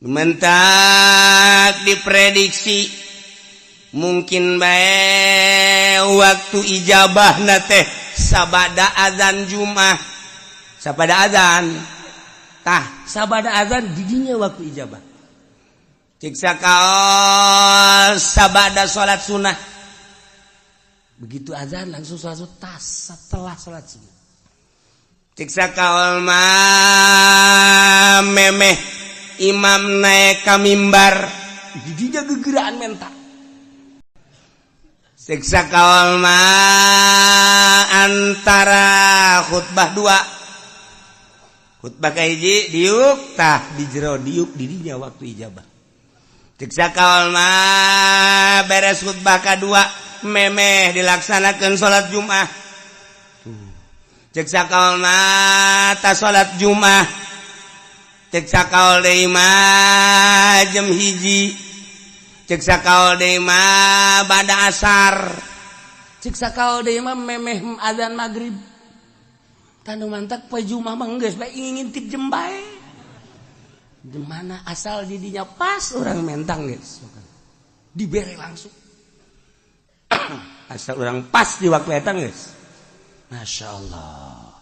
Mentak diprediksi mungkin bae waktu ijabah na teh sabada azan Jumat, sabada azan. Tah, sabada azan didinya waktu ijabah. Cek sakaol sabada salat sunnah, begitu azan langsung salat tas setelah salat sunnah. Cek sakaol mah memeh imam naik ka mimbar, didinya gegeraan menta. Cek sakaol mah antara khutbah dua, khutbah kahiji diuk, tah di jero diuk didinya waktu ijabah. Cek sakaol mah beres khutbah kadua, memeh dilaksanakan salat Jumat. Cek sakaol mah ta salat Jumat. Cek sakaol deui mah jam 1. Cek sakaol deui mah bada asar. Cek sakaol deui mah memeh azan maghrib. Tanu mantak poe Jumat mah geus bae ngintip jem bae. Mana asal didinya pas orang mentang, geus dibere langsung, asal orang pas di waktu eta geus. Masya Allah.